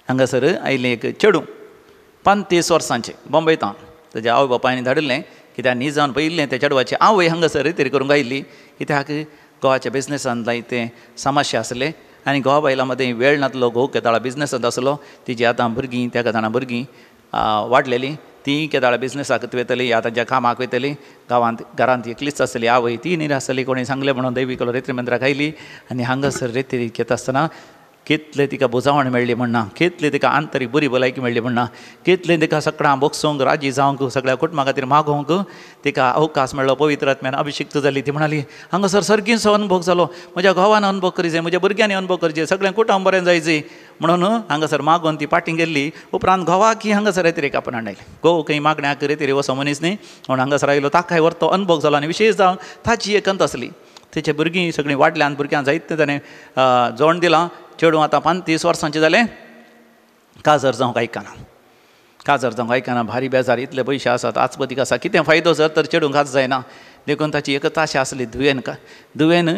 हांगासर आयलें एक चेडूं 35 वर्सांचें बॉम्बेतान ताज्या आवय बापायन धाडिल्लें कित्याक निजान पळयिल्लें त्या चेडवाची आवय हांगासर रेतेर करूंक आयिल्ली कित्याक घोवाच्या बिजनसान जायते समस्या आसले आनी घोवा बायलां मदीं वेळ नासलो घोव केदाळा बिजनसांत आसलो तिजी आतां भुरगीं तेगा जाणां भुरगीं वाडलेलीं ती केदाळा बिजनसाक वयतली या तांच्या कामाक वयतली गांवांत घरांत एकलीच आसली आवय ती निराश जाली कोणी सांगलें म्हणून दैवी रेत्री मंदिराक आयली आनी हांगासर रेत्री घेता आसतना कितलें तिका बुजावण मेळ्ळी म्हणना, कितलें तिका आंतरीक बरी भलायकी मेळ्ळी म्हणना, कितलें तिका सगळ्यां बोगसूंक राजी जावंक सगळ्या कुटुंबा खातीर मागोवंक तिका अवकाश मेळ्ळो. पवित्र आत्म्यान अभिषिक्त जाली. ती म्हणाली हांगासर सर्गींचो अनुभव जालो, म्हज्या घोवान अनुभव करी जाय, म्हज्या भुरग्यांनी अनुभव करचे, सगळें कुटुंब बरें जाय जाय म्हणून हांगासर मागोवन ती पाटी गेल्ली. उपरांत घोवाक हांगासर रेतिरेक आपण हाडले. घोव खंय मागण्याक रेतिरे वचो मनीस न्ही म्हणून हांगासर आयलो, ताकाय व्हरतो अनुभव जालो. आनी विशेश जावन ताची एक अंत आसली, तेचे भुरगीं सगळीं वाडल्यान भुरग्यांक जायते ताणें जोण दिलां. चेडूं आतां 35 वर्सांचें जालें, काजर जावंक आयकना, काजर जावंक आयकना, भारी बेजार, इतले पयशे आसात आचपतीक आसा, कितें फायदो जर तर चेडूंक काज जायना. देखून ताची एकच आशा आसली धुवेन धुवेन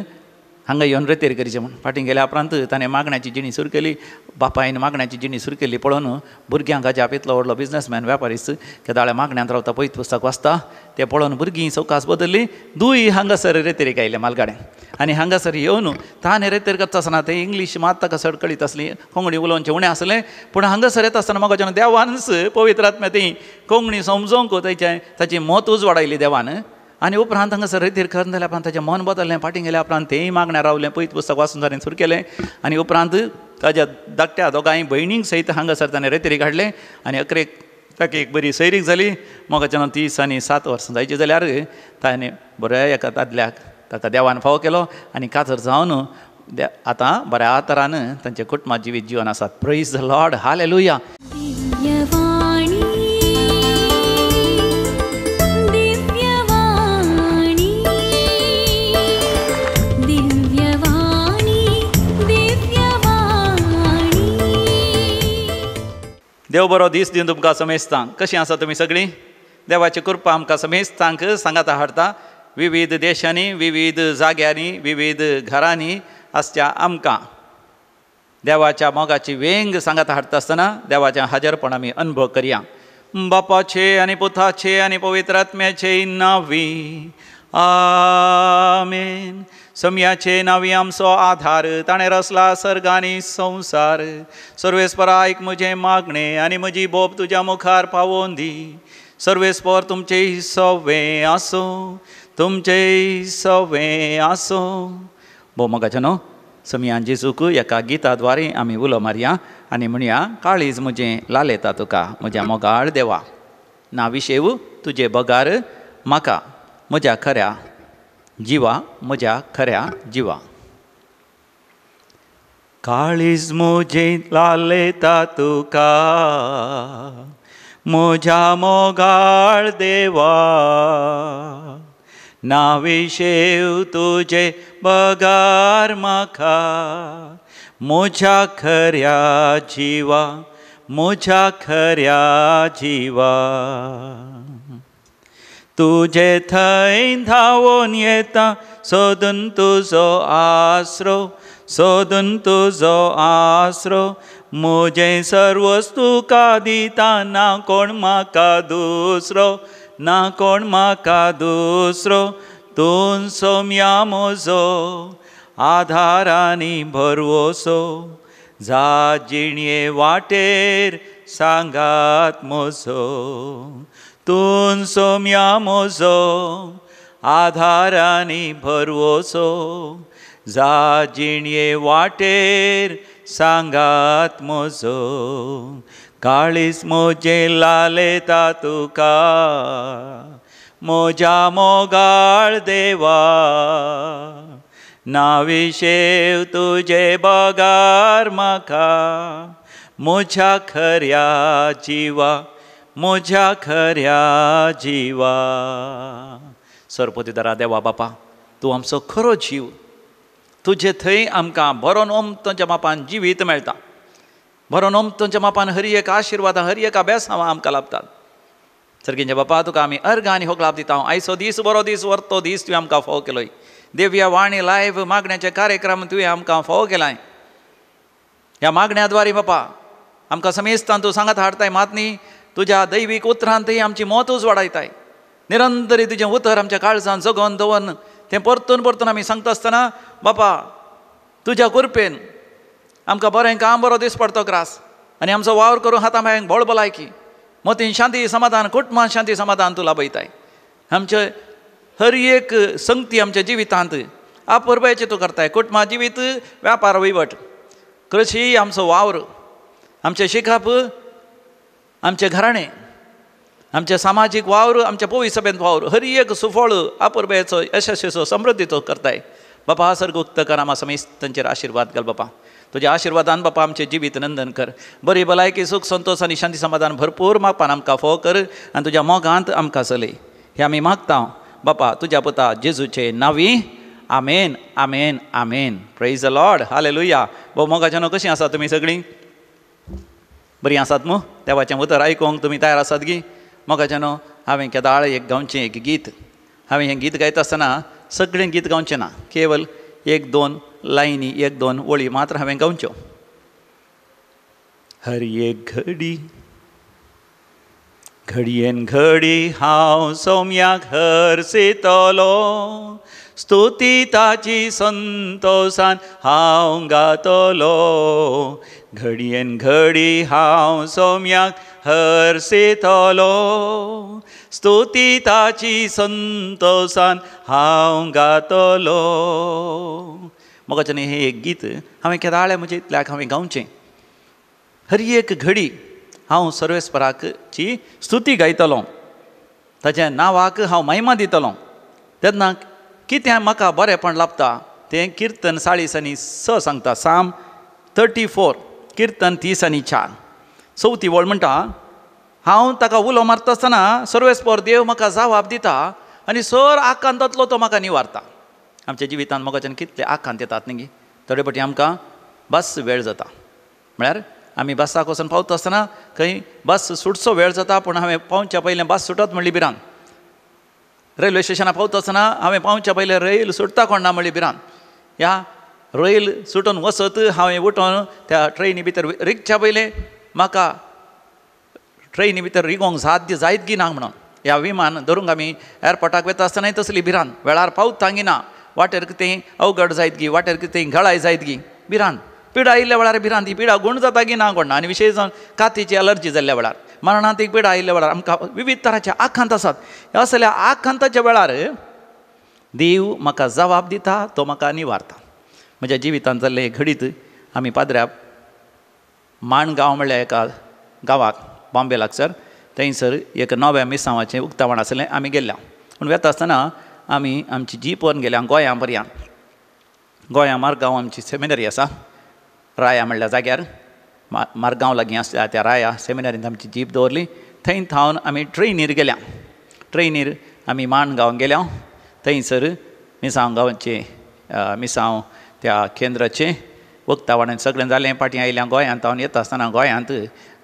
हांगा येवन रेतेर करचें म्हूण. फाटीं गेल्या उपरांत ताणें मागण्याची जिणी सुरू केली. बापायन मागण्याची जिणी सुरू केली पळोवन भुरग्यांक अजाप, इतलो व्हडलो बिजनसमॅन व्यापारीच केदाळे मागण्यांत रावता, पयत पुस्तक वाचता, तें पळोवन भुरगीं सवकास बदल्ली. दुय हांगासर रेतेरीक आयलें मालगाडें आनी हांगासर येवन ताणें रेतेर करता आसतना तें इंग्लीश मात ताका चड कळीत आसली, कोंकणी उलोवचें उणें आसलें, पूण हांगासर येता आसतना म्हाका देवानच पवित्र आत्म्या ती कोंकणी समजोवंक ताचें ताची मत उजवाडायली देवान. आनी उपरांत हांगासर रेतीर करून जाल्या उपरांत ताचें मन बदल्लें. फाटीं गेल्या उपरांत तेंय मागण्या रावलें, पयत पुस्तक वाचून ताणें सुरू केलें. आनी उपरांत ताज्या धाकट्या दोगांय भयणींक सयत हांगासर ताणें रेतीर हाडलें आनी अकरेक ताका एक बरी सैरीक जाली. मोगाच्यान 30 आनी 7 वर्सां जायची जाल्यार ताणें बऱ्या एका दादल्याक ताका देवान फावो केलो आनी काजर जावन आतां बऱ्या तरान तांचें कुटुंबा जिवीत जिवन आसात. Praise the Lord, hallelujah. देव बरो दीस दिवन तुमकां समेस्तांक. कशीं आसा तुमी सगळीं? देवाची कृपा आमकां समेस्तांक सांगाता हाडटा. विविध देशांनी, विविध जाग्यांनी, विविध घरांनी आसच्या आमकां देवाच्या मोगाची वेंग सांगाता हाडटा आसतना देवाचें हाजरपण आमी अनुभव करया. बापाचे आनी पुताचे आनी पवित्र आत्म्याचे नांवी आमेन. सम्याचे नांवी आमचो आधार, ताणें रचला सर्ग आनी संवसार. सर्वेस्परा आयक म्हजें मागणें आनी म्हजी बोब तुज्या मुखार पावोवन दी. सर्वेस्पर तुमचें सवें आसूं, तुमचें सवें आसूं. भोव मोगाचे न्हू सम्यान जेजूक एका गिता द्वारे आमी उलो मारया आनी म्हणया, काळीज म्हजें लालेता तुका म्हज्या मोगाळ देवा, ना विशेव तुजे बगार म्हाका म्हज्या खऱ्या जिवा, म्हज्या खऱ्या जिवा. काळीज म्हजें लालेता तुका म्हज्या मोगाळ देवा, ना विशेव तुजे बगार म्हाका म्हज्या खऱ्या जिवा, म्हज्या खऱ्या जिवा. तुजे थंय धांवून येता सोदून तुजो आसरो, सोदून तुजो आसरो. म्हजें सर्वस तुका दिता, ना कोण म्हाका दुसरो, ना कोण म्हाका दुसरो. तूं सोम्या म्हजो आधार आनी भरवसो, जा जिणये वाटेर सांगात म्हजो. तूं सोम्या म्हजो आधार आनी भरवसो, जा जिणये वाटेर सांगात म्हजो. काळीज म्हजें लालेता तुका म्हज्या मोगाळ देवा, ना विशेव तुजे बगार म्हाका म्हज्या खऱ्या जिवा, म्हज्या खऱ्या जिवा. सरपतीदारा देवा बापा, तूं आमचो खरो जीव, तुजे थंय आमकां बरो ओमतोच्या मापान जिवीत मेळटा, बरो ओमतोच्या मापान हर एक आशिर्वाद, हर एक अभ्यासां आमकां लाभतात. सर्गींच्या बापा, तुका आमी अर्घ आनी होगलाप दिता. आयचो दीस बरो दीस, वर्तो दीस तुवें आमकां फावो केलोय. देवया वाणी लायव्ह मागण्याचे कार्यक्रम तुवें आमकां फावो केलाय. ह्या मागण्या द्वारे बापा आमकां समेस्तान तूं सांगात हाडताय मात न्ही, तुज्या दैवीक उतरांतय आमची मत उजवाडायताय. निरंतरी तुजें उतर आमच्या काळजान जगोवन दवरून तें परतून परतून आमी सांगता आसतना बापा तुज्या कृपेन आमकां बरें काम बरो दीस पडतो ग्रास आनी आमचो वावर करून हाता मागीर भोळ भलायकी मतीन शांती समाधान कुटुंबान शांती समाधान तूं लाभयताय. आमचे हर एक संगती आमच्या जिवितांत आपरबायचें तूं करताय. कुटुंबा जिवीत, व्यापार वहिवट, कृशी आमचो वावर, आमचें शिकप, आमचें घराणें, आमचें सामाजीक वावर, आमच्या पवी सभेंत वावर, हर एक सुफळ आपरबायचो यशस्वीचो समृद्धीचो करताय. बापा सर्ग उक्त कर, आमा समेस्तांचेर आशिर्वाद घाल बापा. तुज्या आशिर्वादान बापा आमचें जिवीत नंदन कर. बरी भलायकी, सूख, संतोश आनी शांती समाधान भरपूर मागपान आमकां फोव कर आनी तुज्या मोगांत आमकां चलय. हें आमी मागता बापा तुज्या पुता जेजूचे नांवी. आमेन, आमेन, आमेन. Praise the Lord. हालेलुया. भोव मोगाच्यानो, कशीं आसात तुमी सगळीं? बरीं आसात मू? देवाचें उतर आयकूंक तुमी तयार आसात गी? मोगाच्यानो, हांवें केदाळ एक गावचें एक गीत. हांवें हें गीत गायता आसतना सगळें गीत गावचें ना, केवल एक दोन लायनी, एक दोन वळी मात्र हांवें गावच्यो. हर एक घडी घडयेन घडी हांव सोम्याक हरसितलो, स्तुती ताची संतोसान हांव गातलो. घडयेन घडी हांव सोम्याक हरसितलो, स्तुती ताची संतोसान हांव गातलो. मोगाच्यानी हें एक गीत हांवें केदाळे म्हजे इतल्याक हांवें गावचें. हर एक घडी हांव सर्वेस्पराची स्तुती गायतलो, ताच्या नांवाक हांव महिमा दितलो. तेन्ना कितें म्हाका बरेंपण लाभता तें किर्तन 40 आनी 6 सांगता. साम 34, किर्तन 30 आनी 4, चवथी वळ म्हणटा, हांव ताका उलो मारता आसतना सर्वेस्पर देव म्हाका जवाब दिता आनी सर आकांतांतलो तो म्हाका निवारता. आमच्या जिवितांत मोगाच्यान कितले आकांत येतात न्ही, थोडे फावटी आमकां बस वेळ जाता, म्हळ्यार आमी बसाक वचून पावता आसतना खंय बस सुटचो वेळ जाता, पूण हांवें पावच्या पयलें बस सुटत म्हणली भिरांत. रेल्वे स्टेशनार पावता आसतना हांवें पावच्या पयलें रेल सुटता कोण ना म्हणली भिरांत. ह्या रेल सुटून वचत हांवें उठोन त्या ट्रेनी भितर रिगच्या पयलें म्हाका ट्रेनी भितर रिगोंक साध्य जायत गी ना म्हणून. ह्या विमान धरूंक आमी एअरपोर्टाक वता आसतनाय तसली भिरांत, वेळार पावता गी ना, वाटेर कितें अवघड जायत गी, वाटेर कितें घळाय जायत गी, भिरांत. पिडा आयिल्ल्या वेळार भिरांत, ही पिडा गूण जाता गी ना कोण ना, आनी विशेश जावन कातीची अलर्जी जाल्ल्या वेळार, मरणांत पिडा आयिल्ल्या वेळार आमकां विविध तरांचे आकांत आसात. ह्या असल्या आकांताच्या वेळार देव म्हाका जवाब दिता, तो म्हाका निवारता. म्हज्या जिवितांत जाल्लें घडीत आमी पाद्र्या माणगांव म्हणल्यार एका गांवाक बॉम्बे लागसर थंयसर एक नव्या मिसांवाचें उक्तावण आसलें, आमी गेल्ल्या. पूण वेता आसतना आमी आमची जीप व्हरून गेल्या गोंया पर्यंत. गोंया मारगांव आमची सेमिनरी आसा, राया म्हणल्या जाग्यार मारगांव लागीं आसल्या त्या राया सेमिनरींत आमची जीप दवरली. थंय थावन आमी ट्रेनीर गेल्या. ट्रेनीर आमी माणगांव गेल्या. थंयसर मिसांव गांवचें मिसांव त्या केंद्राचें उक्तावण सगळें जालें. फाटीं आयल्या गोंयांत हांव येता आसतना गोंयांत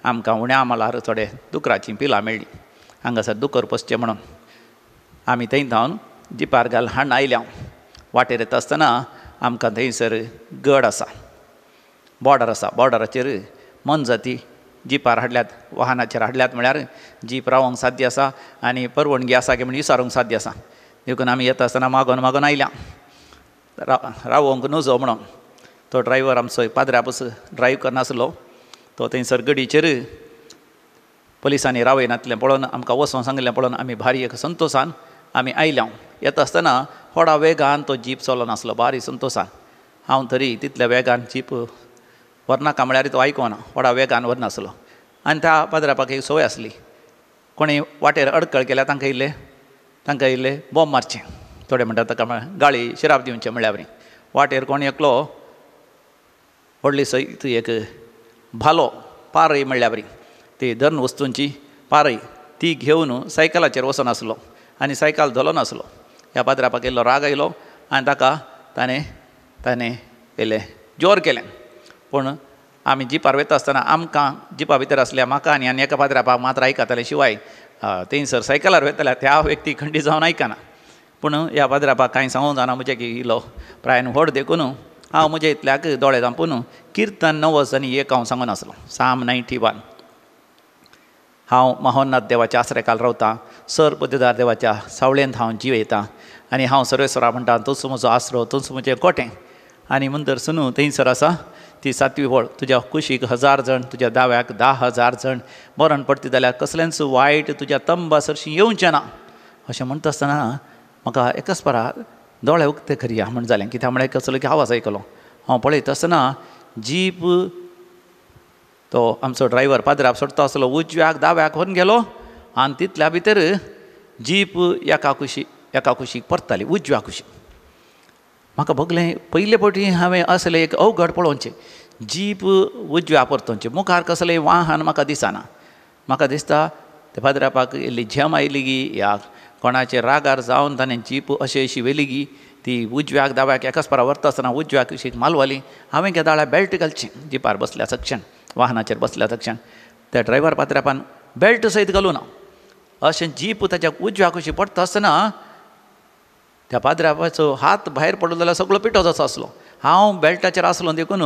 आमकां उण्या मालार थोडे दुकराचीं पिलां मेळ्ळीं. हांगासर दुकर पोसचें म्हणून आमी थंय धांवन जिपार घाल हाडून आयल्या. वाटेर येता आसतना आमकां थंयसर गड आसा, बॉर्डर आसा, बॉर्डराचेर मोनजाती जिपार हाडल्यात, वाहनाचेर हाडल्यात, म्हळ्यार जीप रावोंक साध्य आसा आनी परवणगी आसा की म्हण विचारूंक साध्य आसा. देखून आमी येता आसतना मागोन मागोन आयल्या, रावोंक नजो म्हणून. तो ड्रायव्हर आमचो पाद्र्या बस ड्रायव्ह करनासलो, तो थंयसर गडीचेर पोलिसांनी रावयनातलें पळोवन आमकां वचोंक सांगिल्लें पळोवन आमी भारी एक संतोसान आमी आयल्या. येता आसतना व्हडा वेगान तो जीप चलनासलो, भारी संतोसान. हांव तरी तितल्या वेगान जीप व्हरनाका म्हळ्यार तो आयकोना, व्हडा वेगान व्हरनासलो. आनी त्या पाद्र्यापाक एक संवय आसली, कोणी वाटेर अडकळ केल्यार तांकां इल्ले बॉम्ब मारचें, थोडे म्हणटात ताका गाळी शिराप दिवचें म्हळ्यार बरी. वाटेर कोण एकलो व्हडली सयत एक भालो पारय म्हणल्यार बरी ती धरण वस्तूंची पारय ती घेवन सायकलाचेर वचनासलो आनी सायकल धलो नासलो. ह्या पाद्र्यापाक इल्लो राग आयलो आनी ताका ताणें ताणें इल्लें जोर केलें. पूण आमी जिपार वता आसतना आमकां जिपा भितर आसल्या म्हाका आनी आनी एका पाद्र्यापाक मात्र आयकताले, शिवाय थंयसर सायकलार वयताल्या त्या व्यक्ती खंडीत जावन आयकना. पूण ह्या पाद्र्यापाक कांय सांगूंक जायना म्हजें की इल्लो प्रायन व्हड देखून हांव म्हज्या इतल्याक दोळे धांपून किर्तन 91 हांव सांगून आसलो, साम 91. हांव महोन्नत देवाच्या आसरेकाल रावतां, सर पद्ददार देवाच्या सावळेंत हांव जिवयतां आनी हांव सर्वेस्वरा म्हणटा तूंच म्हजो आसरो, तूंच म्हजें कोटें. आनी म्हणटर सुनू थंयसर आसा ती 7वी वळ, तुज्या कुशीक 1000 जण, तुज्या दाव्याक 10,000 जण मरण पडटी जाल्यार कसलेंच वायट तुज्या तंबा सरशीं येवचें ना अशें म्हणटा आसतना म्हाका एकच परा दोळे उक्ते करया म्हण जालें. कित्याक म्हळ्यार कसलो की आवाज आयकलो. हांव पळयता आसतना जीप तो आमचो ड्रायव्हर पाद्राप सोडता आसलो, उजव्याक दाव्याक व्हरून गेलो आनी तितल्या भितर जीप एका कुशीक परताली, उजव्या कुशीक. म्हाका भोगलें पयले फावटी हांवें असलें एक अवघड पळोवचें, जीप उजव्या परतोवचें, मुखार कसलें वाहन म्हाका दिसना. म्हाका दिसता ते पाद्रापाक इल्ली झेम आयली गी ह्या कोणाचे रागार जावन ताणें जीप अशी अशी व्हेली गी, ती उजव्याक दाव्याक एकाच पारा व्हरता आसतना उजव्या कुशीक मालवाली. हांवें केदाळा बेल्ट घालचें जिपार बसल्या तक्षण, वाहनाचेर बसल्या तक्षण. त्या ड्रायव्हर पाद्रापान बेल्ट सयत घालूं ना, अशें जीप ताच्या उजव्या कुशीक पडटा आसतना त्या पाद्रापाचो हात भायर पडलो जाल्यार सगळो पिठो जाचो आसलो. हांव बेल्टाचेर आसलो देखून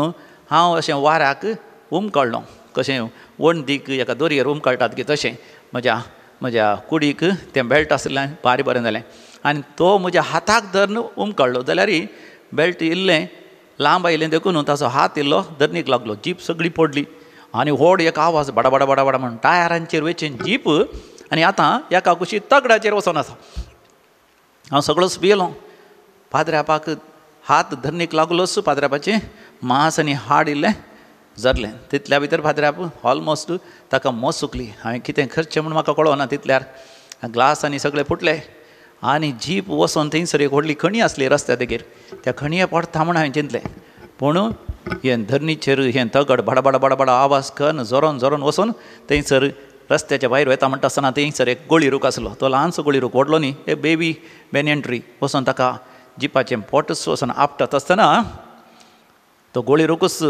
हांव अशें वाऱ्याक उमकळ्ळो, कशें वणदीक एका दोरयेर उमकळटात की तशें म्हज्या म्हज्या कुडीक तें बेल्ट आसलें, भारी बरें जालें. आनी तो म्हज्या हाताक धरून उमकळ्ळो जाल्यार बेल्ट इल्लें लांब आयलें देखून ताचो हात इल्लो धरणीक लागलो, जीप सगळी पडली आनी व्हड एक आवाज बडाबडा बडाबडा म्हण टायरांचेर वयचें जीप आनी आतां एका कुशी तगडाचेर वचोन आसा. हांव सगळोच भियेलो. पाद्रापाक हात धरणीक लागलोच, पाद्रापाचें मांस आनी हाड इल्लें जरलें. तितल्या भितर पाद्राप ऑलमोस्ट ताका मोस सुकली. हांवें कितें करचें म्हूण म्हाका कळना. तितल्यार ग्लास आनी सगळे फुटले आनी जीप वचोन थंयसर एक व्हडली खणी आसली रस्त्या देगेर, त्या खणये पडटा म्हूण हांवें चिंतलें. पूण हें धरणीचेर हें दगड बडबड बडबड आवाज करून जोरोन जोरोन वचून थंयसर रस्त्याच्या भायर वता म्हणटा आसतना थंयसर एक गोळी रूख आसलो, तो ल्हानसो गोळी रूख, व्हडलो न्ही, एक बेबी बेनियन ट्री. वचोन ताका जिपाचें पोटच वचोन आपटत आसतना तो गोळी रूखच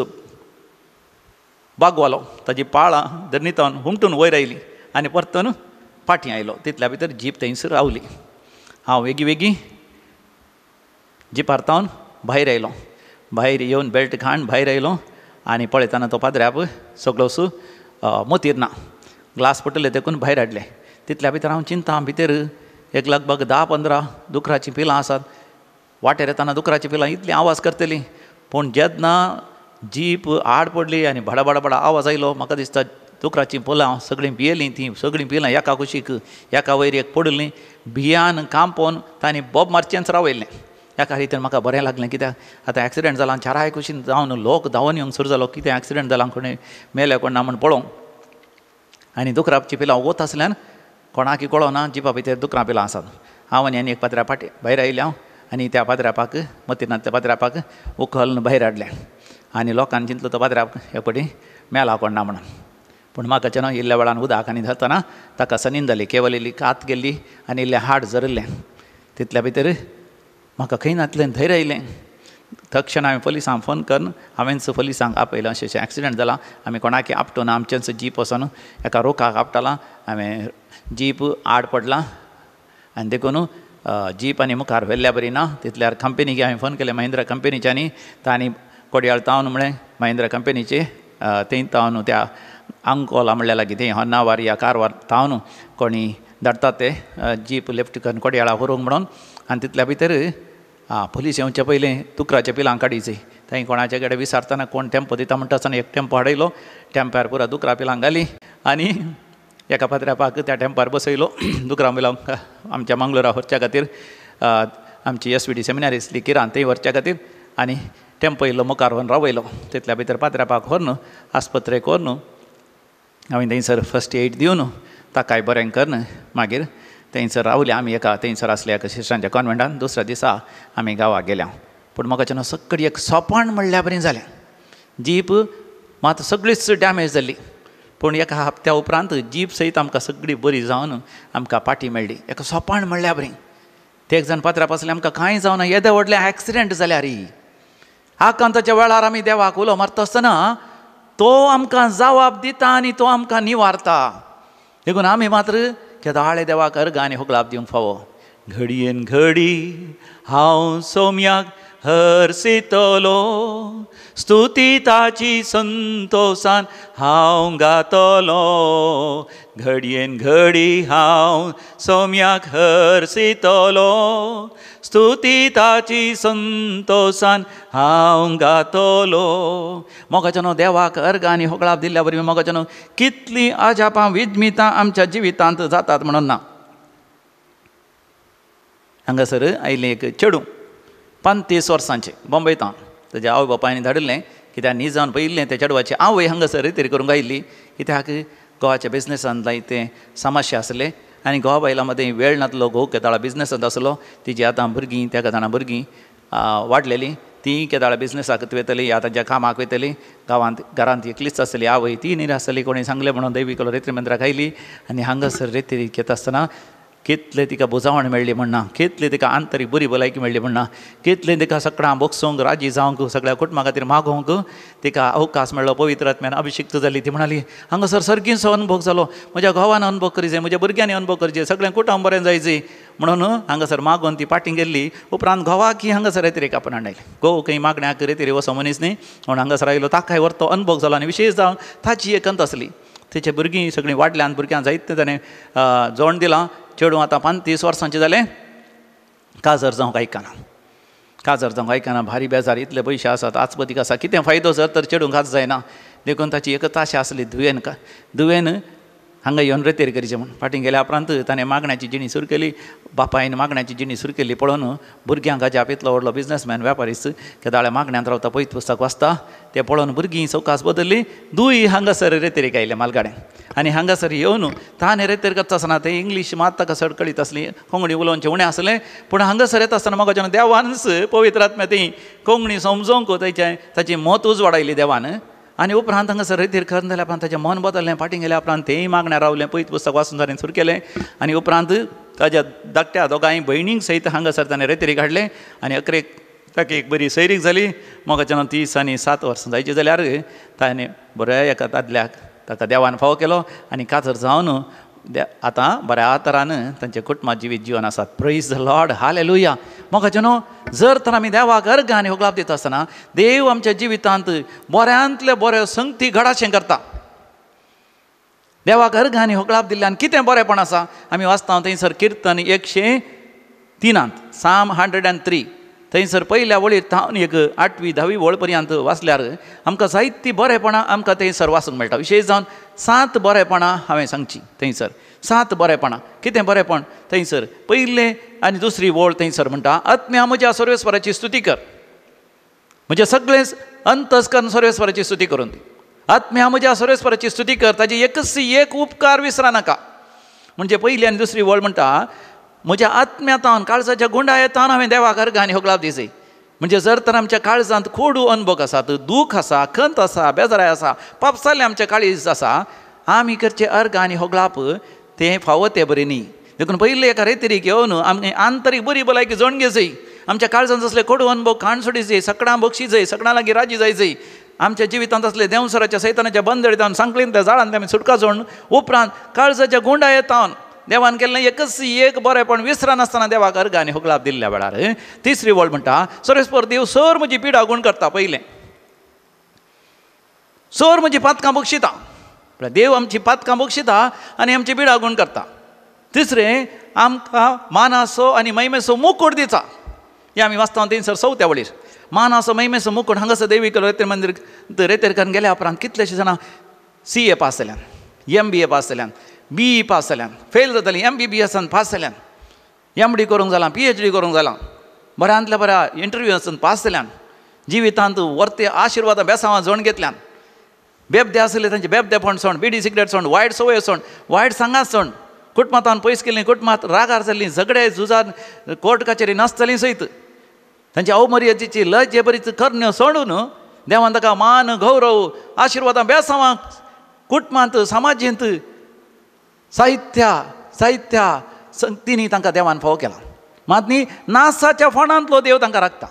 बागवालो, ताजी पाळां धरणींतल्यान हुमटून वयर आयली आनी परतून फाटीं आयलो. तितल्या भितर जीप थंयसर रावली. हांव वेगीं वेगीं जिपार तावन भायर आयलो. भायर येवन बेल्ट घाण भायर आयलो आनी पळयतना तो पाद्राप सगळोसो मोतीर ना, ग्लास फुटले देखून भायर हाडले. तितल्या भितर हांव चिंता, भितर एक लगभग 10-15 दुकराचीं पिलां आसात. वाटेर येतना दुकराचीं पिलां इतली आवाज करतलीं, पूण जेन्ना जीप आड पडली आनी बडाबडाबडा आवाज आयलो, म्हाका दिसता दुकराचीं पिलां सगळीं भियेलीं. तीं सगळीं पिलां एका कुशीक एका वयर एक पडिल्लीं, भियान कांपोवन तांणी बोब मारचेंच रावयल्लें. एका रितीन म्हाका बरें लागलें, कित्याक आतां एक्सिडंट जाला, चाराय कुशीन जावन लोक धांवन येवंक सुरू जालो, कितें एक्सिडंट जाला, कोणी मेले कोण ना म्हूण पळोवंक. आनी दुकराची पिलां वत आसल्यान कोणाकी कळना जिपा भितर दुकरां पिलां आसात. हांव आनी एक पाद्रा फाटीं भायर आयले हांव आनी त्या पाद्रापाक मतिनांतल्या पाद्रापाक उखलून भायर हाडलें आनी लोकांनी चिंतलो तो पाद्राप हे फावटी मेला कोण ना म्हणून. पूण म्हाका जेन्ना इल्ल्या वेळान उदक आनी धरतना ताका सनीन जाली, केवल इल्ली कात गेल्ली आनी इल्लें हाड झरिल्लें. तितल्या भितर म्हाका खंय नातलें धैर्य आयलें. तक्षण हांवें पोलिसांक फोन करून हांवेंच पोलिसांक आपयलें, अशें अशें एक्सिडंट जाला, आमी कोणाकी आपटूना, आमचेंच जीप वचोन एका रोखाक आपटलां, हांवें जीप आड पडलां आनी देखून जीप आनी मुखार व्हेल्ल्या बरी ना. तितल्यार कंपनीक हांवें फोन केलें, महिंद्रा कंपनीच्यांनी, तांणी कोडयाळ तावन म्हळें महिंद्रा कंपनीचे थंय तावन त्या अंकोला म्हणल्या लागीं थंय होन्नावार या कारवार तावन कोणी धाडटात ते जीप लेफ्ट करून कोडयाळा व्हरूंक म्हणून. आनी तितल्या भितर पोलीस येवचे पयलीं दुकराच्या पिलां काडीची, थंय कोणाचे कडेन विचारतना कोण टेम्पो दिता म्हणटा आसतना एक टेम्पो हाडयलो, टेम्प्यार पुरा दुकरा पिलां घालीं आनी एका पाद्रापाक त्या टेम्पार बसयलो. दुकरां पिलां आमच्या मंगळुरा व्हरच्या खातीर, आमची SVD seminary आसली किरान थंय व्हरच्या खातीर, आनी टेम्पो इल्लो मुखार व्हरून रावयलो. तितल्या भितर पाद्रापाक व्हरून आस्पत्रेक व्हरून हांवें थंयसर फर्स्ट एड दिवन ताकाय बरें करून मागीर थंयसर रावले आमी एका थंयसर आसल्या एका सिस्टरांच्या कॉन्वेंटान. दुसऱ्या दिसा आमी गांवाक गेल्या. पूण म्हाका जेन्ना सगळी एक सोपाण म्हणल्या बरी जालें. जीप मात सगळीच डॅमेज जाल्ली, पूण एका हप्त्या उपरांत जीप सयत आमकां सगळी बरी जावन आमकां पाटी मेळ्ळी. एका सोपाण म्हणल्या बरी. ते एक जाण पात्राप आसले, आमकां कांय जावना, येदे व्हडलें एक्सिडंट जाल्यार आकांताच्या वेळार आमी देवाक उलो मारता आसतना तो आमकां जवाब दिता आनी तो आमकां निवारता. देखून आमी मात्र केदाळे देवाक अर्गां आनी होगळाप दिवंक फावो. घडयेन घडी हांव सोम्याक हरसितलो, स्तुती ताची संतोसान हांव गातलो, घडयेन घडी हांव सोम्याक हरसितलो, स्तुती ताची संतोसान हांव गातलो. मोगाच्यानो देवाक अर्घ आनी होगळाप दिल्ल्या वरवीं मोगाच्यानो कितलीं अजापां विज्मितां आमच्या जिवितांत जातात म्हणून ना. हांगासर आयलें एक चेडूं 35 वर्सांचें बॉम्बेतान, ताज्या आवय बापायन धाडिल्लें कित्याक निजान पळयिल्लें त्या चेडवाची आवय हांगासर रेतेर करूंक आयिल्ली, कित्याक गोवाच्या बिजनेसान जायते समस्या आसले आनी गोवा बायलां मदीं वेळ नातलो, घोव केदाळा बिजनेसांत आसलो, तिजी आतां भुरगीं त्या जाणां भुरगीं वाडलेलीं, तीं केदाळा बिजनेसाक वयतलीं या तांच्या कामाक वयतलीं, गांवांत घरांत एकलीच आसली आवय, ती निराश जाली, कोणें सांगलें म्हणून दैवी कलो रेत्री मंदिराक आयली आनी हांगासर रेत्री घेता आसतना कितलें तिका बुजावण मेळ्ळी म्हणना, कितली तिका आंतरीक बरी भलायकी मेळ्ळी म्हणना, कितलें तिका सगळ्यां बोगसूंक राजी जावंक सगळ्या कुटुंबा खातीर मागोवंक तिका अवकाश मेळ्ळो, पवित्र आत्म्यान अभिशिक्त जाली. ती म्हणाली हांगासर सर्गींचो अनुभव जालो, म्हज्या घोवान अनुभव करी जाय, म्हज्या भुरग्यांनी अनुभव करी जाय, सगळ्यां कुटुंब बरें जाय जाय म्हणून हांगासर मागून ती पाटी गेल्ली. उपरांत घोवाक हांगासर रेतिरेक आपण हाडले, घोव खंय मागण्याक रेतिरे वचो मनीस न्ही म्हणून हांगासर आयलो, ताकाय व्हरतो अनुभव जालो आनी विशेश जावन ताची एक अंत आसली. तेचे भुरगीं सगळीं वाडल्यान भुरग्यांक जायते ताणें जोण दिलां. चेडूं आतां 35 वर्सांचें जालें, काजर जावंक आयकना, काजर जावंक आयकना, भारी बेजार, इतले पयशे आसात आचपतीक आसा, कितें फायदो जर तर चेडूंक काज जायना. देखून ताची एकच आशा आसली धुवेन धुवेन हांगा येवन रेतेर करचें म्हूण. फाटीं गेल्या उपरांत ताणें मागण्याची जिणी सुरू केली, बापायन मागण्याची जिणी सुरू केली पळोवन भुरग्यांक अजाप, इतलो व्हडलो बिजनेसमॅन व्यापारीच केदाळे मागण्यांत रावता, पयत पुस्तक वाचता, तें पळोवन भुरगीं सवकास बदल्ली, दुय हांगासर रेतेरीक आयलें मालगाड्यान आनी हांगासर येवन ताणें रेतेर करता आसतना तें इंग्लीश मात ताका चड कळीत आसली, कोंकणी उलोवचें उणें आसलें, पूण हांगासर येता आसतना म्हाका देवानच पवित्र आत्म्या ती कोंकणी समजोवंक ताचें ताची मत उजवाडायली देवान. आनी उपरांत हांगासर रेतीर करून जाल्या उपरांत ताचें मन बदललें, फाटीं गेल्या उपरांत तेंय मागण्या रावलें, पयत पुस्तक वाचून ताणें सुरू केलें आनी उपरांत ताज्या धाकट्या दोगांय भयणींक सयत हांगासर ताणें रेतीर काडलें आनी अकरेक ताका एक बरी सैरीक जाली. मोगाच्यान 30 आनी 7 वर्सां जायची जाल्यार ताणें बऱ्या एका दादल्याक ताका देवान फावो केलो आनी काजर जावन आतां बऱ्या तरान तांचें कुटुंबा जिवीत जिवन आसात. Praise the Lord, hallelujah. मोगाच्यानो जर तर आमी देवाक अर्घ आनी होगळाप दिता आसतना देव आमच्या जिवितांत बऱ्यांतले बऱ्यो संगती घडाशें करता. देवाक अर्घ आनी होगळाप दिल्ल्यान कितें बरेंपण आसा आमी वाचता थंयसर किर्तन 103 साम 103 थंयसर पयल्या वळीर थावन एक 8वी 10वी वळ पर्यंत वाचल्यार आमकां जायतीं बरेंपणां आमकां थंयसर वाचूंक मेळटा. विशेश जावन 7 बरेंपणां हांवें सांगची थंयसर, 7 बरेंपणां. कितें बरेंपण थंयसर पयलें आनी दुसरी वळ थंयसर म्हणटा, आत्म्या म्हज्या सर्वेस्वराची स्तुती कर, म्हजें सगळें अंतस्करण सर्वेस्वराची स्तुती करून दी. आत्म्या म्हज्या सर्वेस्वराची स्तुती कर, ताजी एकच एक उपकार विसरा नाका. म्हणजे पयली आनी दुसरी वळ म्हणटा म्हज्या आत्म्यातान काळजाच्या गुंडायतान हांवें देवाक अर्घ आनी होगळाप दिसय. म्हणजे जर तर आमच्या काळजांत कोडू अनभोग आसात, दूख आसा, खंत आसा, बेजाराय आसा, पाप जाल्लें आमच्या काळीज आसा, आमी करचें अर्घ आनी होगळाप तें फावो तें बरें न्ही. देखून पयलें एका रेतिरीक येवन आमी आंतरीक बरी भलायकी जोण घेजय, आमच्या काळजांत असले कोडू अनभोग खाण सोडी जाय, सकडां बक्षी जाय, सगळ्यां लागीं राजी जाय जाय, आमच्या जिवितांत असले देंवसराच्या सैतानाच्या बंदडीतान सांकळींतल्या जाळांत आमी सुटका जोडून उपरांत काळजाच्या गुंडायतान देवान केल्लें एकच एक बरेंपण विसरनासतना देवाक अर्घ आनी होगळाप दिल्ल्या वेळार. तिसरी वळ म्हणटा सर्वेस्पर देव सर म्हजी पिडा गूण करता, पयलें सर म्हजी पातकां बक्षिता, देव आमची पातकां बक्षिता आनी आमची पिडा गूण करता. तिसरें आमकां मानाचो आनी महिमेचो मुकूट दिता, हें आमी वाचता थंयसर चवथ्या वळीर मानाचो महिमेचो मुकूट. हांगासर देवी रेतेर मंदीर रेतेर करून गेल्या उपरांत कितलेशे जाणां CA pass जाल्यान, MBA pass जाल्यान, BE pass जाल्यान, फेल जातालीं, MBBS pass जाल्यान, MD करूंक जालां, PhD करूंक जालां, बऱ्यांतल्या बऱ्या इंटरव्यू पास जाल्यान, जिवितांत वर्ते आशिर्वादां बेसांवां जोड घेतल्यान, बेबदे आसले तांचे बेबदेपण सोड, बिडी सिगरेट सोड, वायट संवय सोड, वायट सांगात सोड, कुटुंबांत पयस केल्लीं, कुटुंबांत रागार जाल्लीं, झगडे झुजार कोर्ट कचेरी नासतलीं सयत तांची अवमर्यादेची लजे बरीच करण्यो सोडून देवान ताका मान गौरव आशिर्वादां बेसांवां कुटुंबांत समाजेंत साहित्या साहित्या संगतींनी तांकां देवान फावो केला. मात न्ही नासाच्या फोंडांतलो देव तांकां राखता.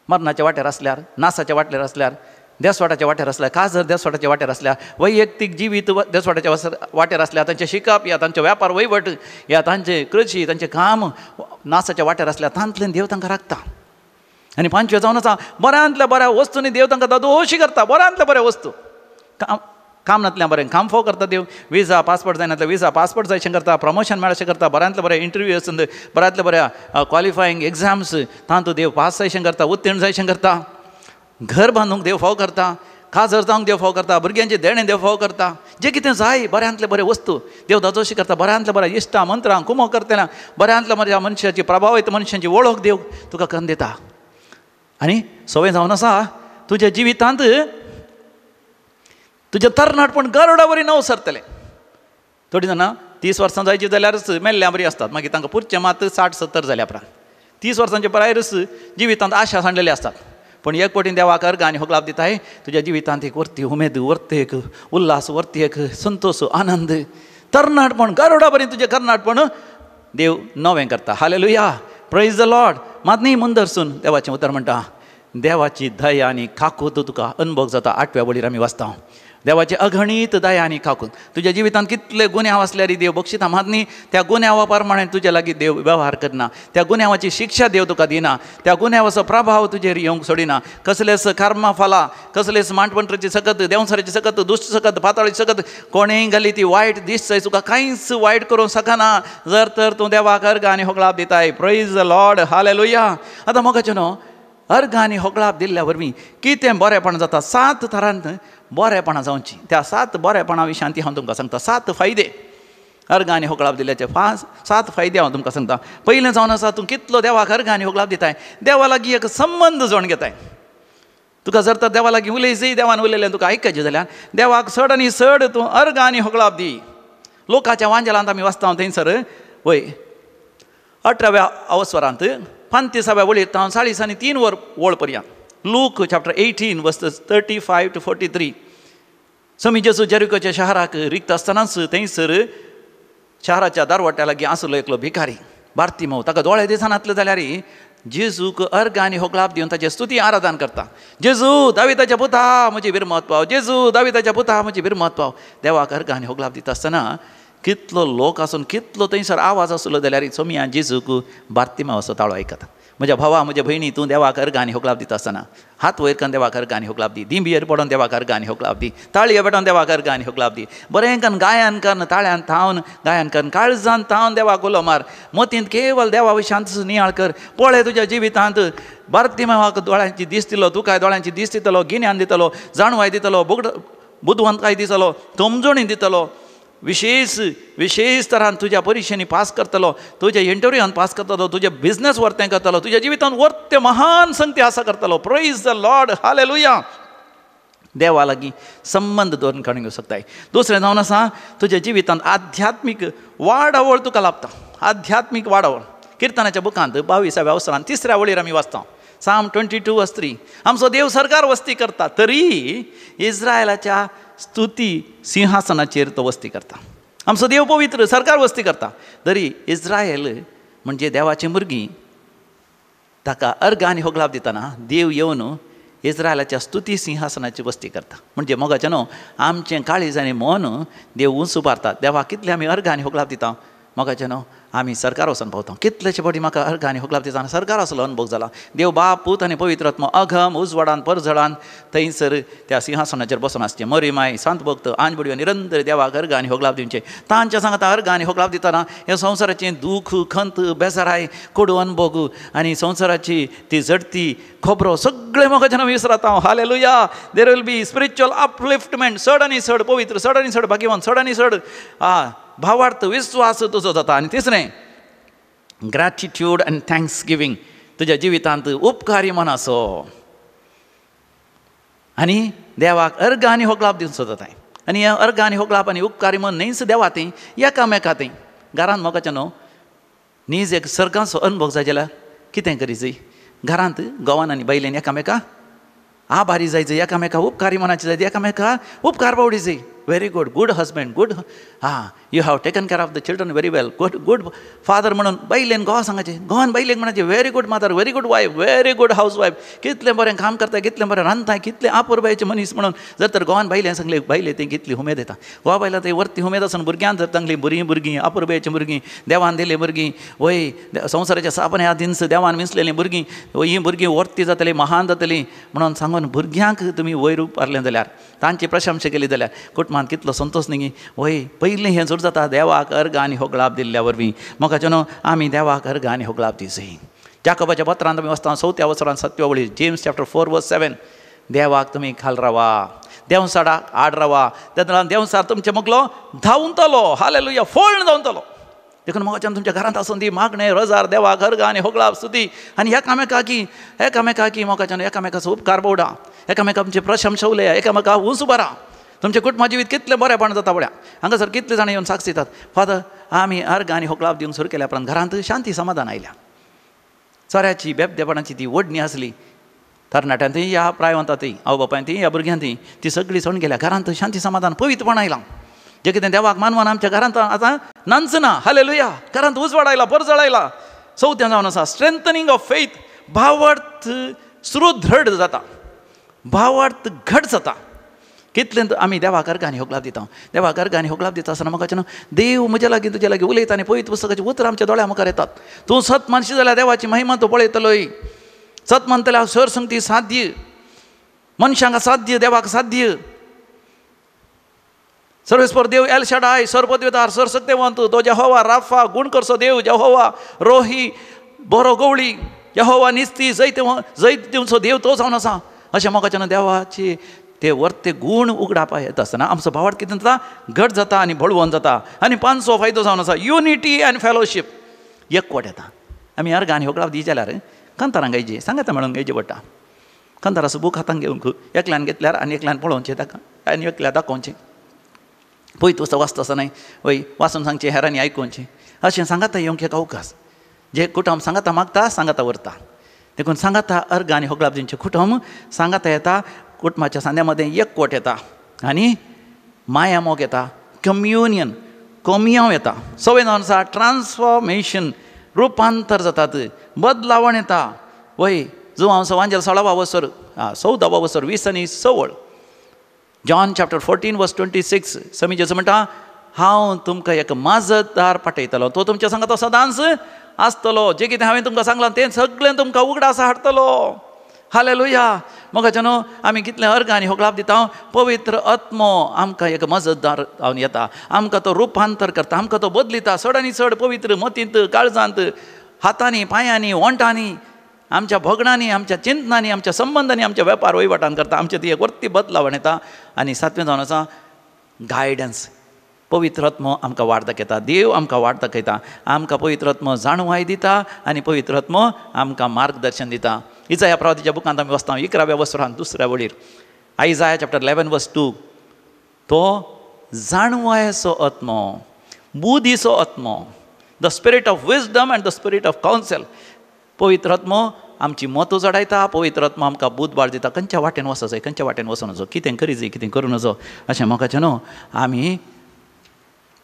मरणाच्या वाटेर आसल्यार, नासाच्या वाटेर आसल्यार, देसवाटाच्या वाटेर आसल्यार, खास देसवाटाच्या वाटेर आसल्यार, वैयक्तीक जिवीत देसवाटाच्या वाटेर आसल्यार, तांचें शिकप या तांचो व्यापार वहिवट या तांचें कृशी तांचें काम नासाच्या वाटेर आसल्यार तांतल्यान देव तांकां राखता. आनी पांचव्या जावन आसा बऱ्यांतल्या बऱ्या वस्तूंनी देव तांकां दादोशी करता. बऱ्यांतल्या बऱ्या वस्तू, काम काम नातल्या बरें काम फोव करता देव, विजा पासपोर्ट जायना विजा पासपोर्ट जायशें करता, प्रमोशन मेळशें करता, बऱ्यांतल्या बरें इंटरव्यू आसून बऱ्यांतल्या बऱ्या क्वॉलिफायींग एग्जाम्स तातूंत देव पास जायशें करता, उत्तीर्ण जायशें करता, घर बांदूंक देव फोव करता, काजर जावंक देव फोव करता, भुरग्यांचें देणें देव फोव करता, जें कितें जाय बऱ्यांतले बरे वस्तू देव दादोशी करता. बऱ्यांतल्या बऱ्या इश्टां मंत्रां कुमो करतना बऱ्यांतल्या बऱ्या मनशाची प्रभावीत मनशांची वळख देव तुका करून दिता. आनी सवय जावन आसा तुज्या जिवितांत तुजें तरणाटपण गरुडा वरी नव सरतलें. थोडीं जाणां 30 वर्सां जायची जाल्यारच मेल्ल्या बरी आसतात, मागीर तांकां पुरचें मात 60-70 जाल्या उपरांत 30 वर्सांचे प्रायरच जिवितांत आशा सांडलेली आसतात. पूण एक पटीन देवाक अर्घ आनी होगलाप दिताय तुज्या जिवितांत एक वर्ती उमेद, वर्ती एक उल्हास, वर्ती एक संतोष, आनंद, तरणाटपण गरुडा बरी तुजें कर्णाटपण देव नवें करता. हालेलुया, प्रेज the Lord. मात न्ही मुंदरसून देवाचें उतर म्हणटा देवाची दया आनी काकूत तुका अनुभव जाता. 8व्या वळीर आमी वाचता देवाचे अगणीत दया आनी काकूत. तुज्या जिवितांत कितले गुन्यांव आसल्यार देव बक्षिता, मात न्ही त्या गुन्यांवा प्रमाणे तुज्या लागीं देव वेव्हार करना, त्या गुन्यांवाची शिक्षा देव तुका दिना, त्या गुन्यांवाचो प्रभाव तुजेर येवंक सोडिना. कसलेच कर्मा फाला, कसलेच मांडपंत्राची सकत, देंवसाराची सकत, दुश्ट सकत, पाताळाची सकत, कोणेय घाली ती वायट दिसय तुका कांयच वायट करूंक शकना जर तर तूं देवाक अर्घ आनी होगळाप दिताय. Praise the Lord, hallelujah. आतां मोगाचें न्हू अर्घ आनी होगळाप दिल्ल्या वरवीं कितें बरेपण जाता, 7 तरांत बरेपणां जावची. त्या 7 बरेपणा विशयान ती हांव तुमकां सांगता. 7 फायदे अर्घ आनी होगळाप दिल्याचे 7 फायदे हांव तुमकां सांगता. पयलें जावन आसा तूं कितलो देवाक अर्घ आनी होगळाप दिताय, देवा लागीं एक संबंद जोडून घेताय. तुका जर तर देवा लागीं उलयजी, देवान उलयलें तुका आयकचें जाल्यार देवाक चड आनी चड तूं अर्घ आनी होगळाप दी. लोकाच्या वांजेलांत आमी वाचता थंयसर वय 18व्या अवसरांत 35व्या वळीर तावन 40 आनी 3 वळ पर्यंत, लूक चॅप्टर 18 वर्स 35 to 43. समी जेजू जेरिकोच्या शहराक रिक्त आसतनाच थंयसर शहराच्या दारवट्या लागीं आसलो एकलो भिकारी बार्तिमो. ताका दोळे दिसनातले जाल्यार जेजूक अर्घ आनी होगळाप दिवन ताचे स्तुती आराधन करता. जेजू दाविताच्या पुता म्हजी बिरमत पाव, जेजू दाविताच्या पुता म्हजी बिरमत पाव. देवाक अर्घ आनी होगळाप दिता आसतना कितलो लोक आसून कितलो थंयसर आवाज आसलो जाल्यार सोमिया जेजूक बार्तिमावाचो ताळो आयकता. म्हज्या भावा, म्हज्या भयणी, तूं देवाक अर्घ आनी होगळाप दिता आसतना हात वयर करून देवाक अर्घ आनी होगळाप दी, दिंबियेर पडोन देवाक अर्घ आनी होगळाप दी, ताळये पेटोवन देवाक अर्घ आनी होगळाप दी, बरें करून गायन करून ताळ्यान थावन गायन करून काळजान थावन देवाक उलो मार, मतींत केवल देवा विशांत नियाळ कर. पळय तुज्या जिवितांत बार्तिमावाक दोळ्यांची दीस दिलो, तुकाय दोळ्यांची दीस दितलो, गिन्यान दितलो, जाणवाय दितलो, बुदवंतकाय दितलो, तमजोणी दितलो, विशेष विशेष तरान तुज्या परिक्षेनी पास करतलो, तुज्या इंटरव्यूआन पास करतलो, तुज्या बिजनेस वर्तें करतलो, तुज्या जिवितान वर्ते महान संगती आसा करतलो. Praise the Lord, hallelujah. देवा लागीं संबंद दवरून काडून घेवंक शकताय. दुसरें जावन आसा तुज्या जिवितांत आध्यात्मीक वाडावळ तुका लाभता. आध्यात्मीक वाडावळ किर्तनाच्या बुकांत 22व्या अवसरान 3ऱ्या वळीर आमी वाचता, साम 22 verse 3. आमचो देव सरकार वस्ती करता तरी इस्रायलाच्या स्तुती सिंहासनाचेर तो वस्ती करता. आमचो देव पवित्र सरकार वस्ती करता तरी इस्रायल म्हणजे देवाची भुरगीं ताका अर्घ आनी होगळाप दितना देव येवन इस्रायलाच्या स्तुती सिंहासनाची वस्ती करता. म्हणजे मोगाचें न्हू आमचें काळीज आनी मन देव उंच उबारता. देवाक कितले आमी अर्घ आनी होगळाप दिता मोगाचें न्हू आमी सरकार वचून पावता. कितलेशे फावटी म्हाका अर्घ आनी होगळाप दितना सरकार असलो अनुभव जाला. देव बाप पूत आनी पवित्र आत्मो अघम उजवाडान परजळान थंयसर त्या सिंहासनाचेर बसून आसचें. मरी माय सांत भक्त आंजबुडयो निरंतर देवाक अर्घ आनी होगळाप दिवचें. तांच्या सांगता अर्घ आनी होगळाप दितना ह्या संवसाराचें दूख खंत बेजाराय कोडू अनुभव आनी संवसाराची ती झडती खबरो सगळें मोगाच्यान आमी विसरता. Hallelujah. There will be spiritual upliftment. चड आनी चड पवित्र, चड आनी चड भाग्यवान, चड आनी चड भावार्थ विस्वास तुजो जाता. आनी तिसरें ग्रॅटिट्यूड आनी thanks giving. तुज्या जिवितांत उपकारी मनाचो आनी देवाक अर्घ आनी होगळाप दिवचो जाताय. आनी ह्या अर्घ आनी होगळाप आनी उपकारी मन न्हीच देवा थंय एकामेका थंय घरांत मोगाचें न्हू नीज एक सर्गाचो अनुभव जाय जाल्यार कितें करी जाय, घरांत घोवान आनी बायलेन एकामेका आभारी जाय जाय, एकामेका उपकारी मनाची जाय, एकामेका उपकार पावडी जाय. very good, good husband, good, ah you have taken care of the children very well, good good father म्हणून बायलेन घोवा सांगाचें, घोवान बायलेक म्हणाचें very good mother, very good wife, very good house wife, कितलें बरें काम करता, कितलें बरें रांदता, कितलें आपुरबायेचें मनीस म्हणून जर तर घोवान बायलेन सांगलें, बायले ती कितली उमेद येता. घोवा बायला थंय वर्ती उमेद आसून भुरग्यान जर सांगली बरीं भुरगीं, आपुरबायेचीं भुरगीं, देवान दिल्लीं भुरगीं, वय संवसाराच्या सापन ह्या दिनस देवान विंचलेलीं भुरगीं, हीं भुरगीं वर्ती जातलीं, महान जातलीं म्हणून सांगून भुरग्यांक तुमी वयर उबारलें जाल्यार, तांची प्रशंसा केली जाल्यार कुटुंबांत कितलो संतोश न्ही. वय पयलीं हें सुरू जाता देवाक अर्घ आनी होगळाप दिल्ल्या वरवीं. मोगाचें न्हू आमी देवाक अर्घ आनी होगळाप दिवची. जाकोबाच्या पत्रांत आमी वचता 4 वसरान 7 वळी, जेम्स चॅप्टर 4 verse 7, देवाक तुमी खाल रावा, देवसाडाक आड रावा, तेन्ना देवसार तुमचे मुगलो धांवतलो. हालेलुया, फोळण धांवतलो. देखून मोगाच्यान तुमच्या घरांत आसून ती मागणें रोजार देवाक अर्घ आनी होगळाप स्तुती आनी एकामेकाकी एकामेकाकी मोगाच्यान एकामेकाचो उपकार बोवडा, एकामेकांची प्रशंसा उलया, एकामेका उंच उबारा. तुमचें कुटुंबा जिवीत कितलें बरेंपण जाता पळया. हांगासर कितले जाणां येवन साक्ष दितात, फादर आमी अर्घ आनी होगळाप दिवंक सुरू केल्या उपरांत घरांत शांती समाधान आयल्या. चोऱ्याची बेबदेपणाची ती ओडणी आसली तरणाट्यां ती ह्या प्रायवंता ती आवय बापायन ती ह्या भुरग्यां ती ती सगळी सोडून गेल्या. घरांत शांती समाधान पवित्रपण आयलां. जें कितें देवाक मानवान आमच्या घरांत आतां नाच ना. हालेलुया, घरांत उजवाड आयला, परजळ आयला. चवथें जावन आसा स्ट्रेंथनिंग ऑफ फेथ, भावार्थ सुदृढ जाता, भावार्थ घट जाता. कितलें आमी देवाक अर्घ आनी होगळाप दिता, देवाक अर्घ आनी होगळाप दिता आसतना म्हाका देव म्हज्या लागीं तुज्या लागीं उलयता आनी पवित्र पुस्तकाचीं उतरां आमच्या दोळ्या मुखार येतात. तूं सत मानशी जाल्यार देवाची महिमा तूं पळयतलोय. सत मानतल्यार सर संगती साध्य, मनशांक साध्य, देवाक साध्य. सर्वेस्पर देव एल शडाय, सर्वपदवीदार, सर्वशक्तिवंत, तो जेहोवा राफा, गुण करचो देव, जेहोवा रोही, बरो गवळी, जेहोवा निस्ती, जैत जैत दिवचो देव तो जावन आसा. अशें मोगाच्यान देवाची ते वर्ते गूण उगडापा येता आसतना आमचो भावार्थ कितें जाता, घट जाता आनी बळवंत जाता. आनी पांचवो फायदो जावन आसा युनिटी आनी फेलोशीप, एकवट येता. आमी अर्घ आनी होगळाप दी जाल्यार कांतारां गायची, सांगाता म्हणून गायचें पडटा. कांताराचो बूक हातान घेवंक एकल्यान घेतल्यार आनी एकल्यान पळोवचें ताका आनी एकल्या दाखोवचें. पयत वचता वाचता आसतना वय वाचून सांगचें, हेरांनी आयकुचें. अशें सांगाता येवंक एक अवकाश जे कुटुंब सांगाता मागता, सांगाता व्हरता. देखून सांगाता अर्घ आनी होगळाप दिवचें कुटुंब सांगाता येता, कुटुंबाच्या सांद्या मदें एकवट येता आनी माया मोग येता, कम्युनियन कोमियांव येता. सवय जावन आसा ट्रान्सफॉर्मेशन, रुपांतर जातात, बदलावण येता. वय जुवांव सवांजेल 16 वसर 14 वसर 20 आनी 16, जॉन चॅप्टर 14 verse 26, समी जेजू म्हणटा हांव तुमकां एक माजतदार पाठयतलो, तो तुमच्या सांगात सदांच आसतलो, जें कितें हांवें तुमकां सांगलां तें सगळें तुमकां उगडास हाडटलो. हालेलुया. मोगाचें न्हू आमी कितलें अर्घ आनी होगळाप दिता, पवित्र आत्मो आमकां एक मजतदार जावन येता, आमकां तो रुपांतर करता, आमकां तो बदलिता. चड आनी चड पवित्र मतींत, काळजांत, हातांनी, पांयांनी, ओंठांनी, आमच्या भोगणांनी, आमच्या चिंतनांनी, आमच्या संबंदांनी, आमच्या वेपार वहिवाटान करता. आमच्या ती एक वर्ती बदलावण येता. आनी सातवें जावन आसा गायडन्स, पवित्र आत्मो आमकां वाट दाखयता, देव आमकां वाट दाखयता, आमकां पवित्र आत्मो जाणवाय दिता आनी पवित्र आत्मो आमकां मार्गदर्शन दिता. इजाया प्रवादीच्या बुकांत आमी वचता 11व्या वसरान 2 वळीर, आयजाया चॅप्टर 11 verse 2, तो जाणवायेचो आत्मो, बुद्धीचो आत्मो, the spirit of wisdom and the spirit of counsel. पवित्र आत्मो आमची मतां चडायता, पवित्र आत्मो आमकां बुदबाळ दिता, खंयच्या वाटेन वचो जाय, खंयच्या वाटेन वचूं नजो, कितें करी जाय, कितें करूं नजो. अशें मोगाचें न्हू आमी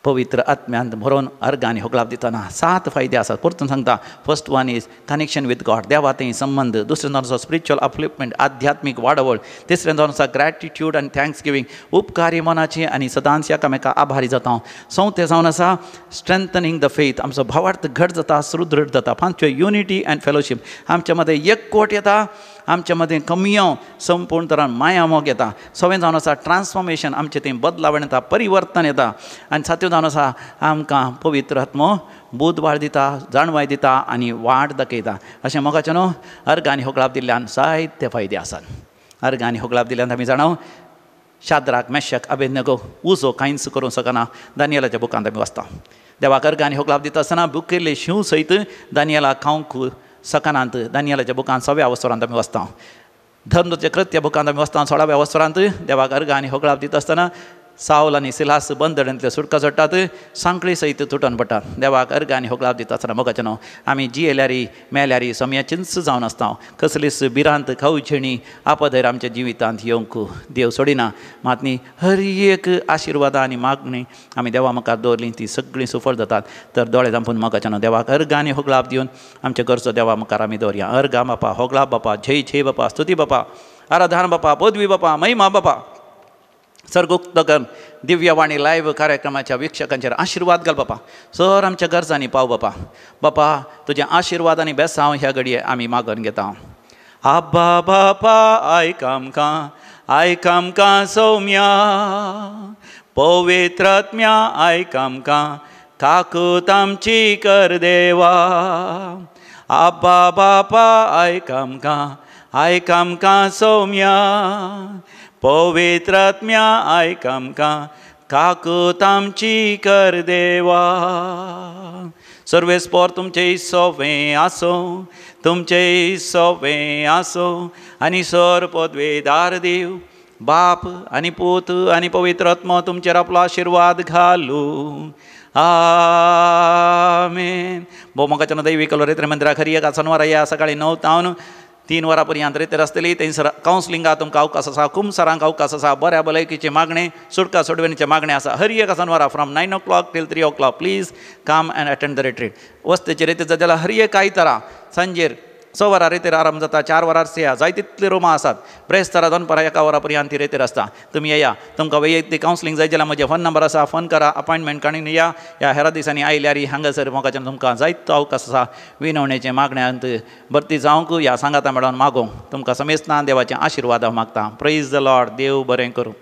पवित्र आत्म्यांत भरोवन अर्घ आनी होगळाप दितना 7 फायदे आसात. परतून सांगता, first one is connection with God, देवा थंय संबंद. दुसरें जावन आसा स्पिरिच्युअल अपलिफ्टमेंट, आध्यात्मीक वाडवळ. तिसरें जावन आसा ग्रॅटिट्यूड आनी thanks giving, उपकारी मनाची आनी सदांच एकामेका आभारी जाता. चवथें जावन आसा स्ट्रेंथनिंग the faith, आमचो भावार्थ घट जाता, सुदृढ जाता. पांचवें युनिटी अँड फेलोशीप, आमच्या मदें एकवट येता, आमच्या मदें कमियांव संपूर्ण तरान माया मोग येता. सवें जावन आसा ट्रान्सफॉर्मेशन, आमचें थंय बदलावण येता, परिवर्तन येता. आनी सातवें जावन आसा आमकां पवित्र आत्मो बुदवाळ दिता, जाणवाय दिता आनी वाट दाखयता. अशें मोगाचें न्हू अर्घ आनी होगळाप दिल्ल्यान जायते फायदे आसात. अर्घ आनी होगळाप दिल्ल्यान आमी जाणाव शाद्राक, मेशक, अबेदनगो उजो कांयच करूंक शकना. दानियलाच्या बुकांत आमी वाचता देवाक अर्घ आनी होगळाप दिता आसतना बुकेल्ले शींव सयत दानियलाक खावंक सकनांत. दानियलाच्या बुकांत 6व्या वसरांत आमी वाचता. धर्मदूताच्या कृत्य बुकांत आमी वाचता 16व्या वसरांत देवाक अर्घ आनी होगळाप दिता आसतना सावल आनी सिलास बंदडेंतले सुटका सोडटात, सांकळी सयत तुटोन पडटात. देवाक अर्ग आनी होगळाप दिता आसतना मोगाचें न्हू आमी जियेल्यारी मेल्यारी सोम्याचींच जावन आसता. कसलीच भिरांत खावचेणी आपदर आमच्या जिवितांत येवंक देव सोडिना. मात न्ही हर एक आशिर्वादां आनी मागणी आमी देवा मुखार दवरली ती सगळीं सुफळ जातात. तर दोळे धांपून मोगाचें न्हू देवाक अर्ग आनी होगळाप दिवन आमचे गरजो देवा मुखार आमी दवरया. अर्गां बापा, होगळाप बापा, जय जय बापा, स्तुती बापा, आराधना बापा, पदवी बापा, महिमा बापा. सर्गुक्त कर दिव्यवाणी लायव्ह कार्यक्रमाच्या वीक्षकांचेर आशिर्वाद घाल बापा. सर आमच्या गरजांनी पाव बापा. बापा तुज्या आशिर्वाद आनी बेसांव ह्या घडये आमी मागून घेता. आब्बा बापा आयक आमकां, आयक आमकां सौम्या, पवित्र आत्म्या आयक आमकां, काकूत आमची कर देवा. आब्बा बापा आयक आमकां, आयक आमकां सौम्या, पवित्र आत्म्या आयक आमकां, काकूत आमची कर देवा. सर्वेस्पोर तुमचें सोवें आसो, तुमचें सोवें आसो, आनी सर पदवेदार देव बाप आनी पूत आनी पवित्र आत्मो तुमचेर आपलो आशिर्वाद घालू. आमेन. भोव मोगाच्यान दैवी कलोरेत्र मंदिरा खरी एका सनवारा या सकाळी 9 तावन 3 वरां पर्यंत रेतेर आसतली. थंयसर कावन्सिलिंगा तुमकां अवकाश आसा, कुमसारांक अवकाश आसा, बऱ्या भलायकीचें मागणें, सुटका सोडवणीचें मागणें आसा. हर एका सनवारा from 9 o'clock till 3 o'clock please come and attend the retreat. वस्तेचेर रेतेर जाता जाल्यार हर एक आयतारा सांजेर 6 वरां रेतेर आरंभ जाता, 4 वरां सेया, जाय तितली रुमां आसात. ब्रेस्तारा दनपारां 1 वरां पर्यंत ती रेतेर आसता. तुमी येया. तुमकां वैयक्तीक कावन्सिलींग जाय जाल्यार म्हजें फोन नंबर आसा, फोन करा, अपॉयंटमेंट काडून या. ह्या हेरा दिसांनी आयल्यार हांगासर मोगाच्यान तुमकां जायतो अवकाश आसा विनवणेचें मागण्यांत भरती जावंक ह्या सांगाता मेळोन मागूंक. तुमकां समेस्तां देवाचें आशिर्वाद हांव मागता. प्रेज the Lord. देव बरें करूं.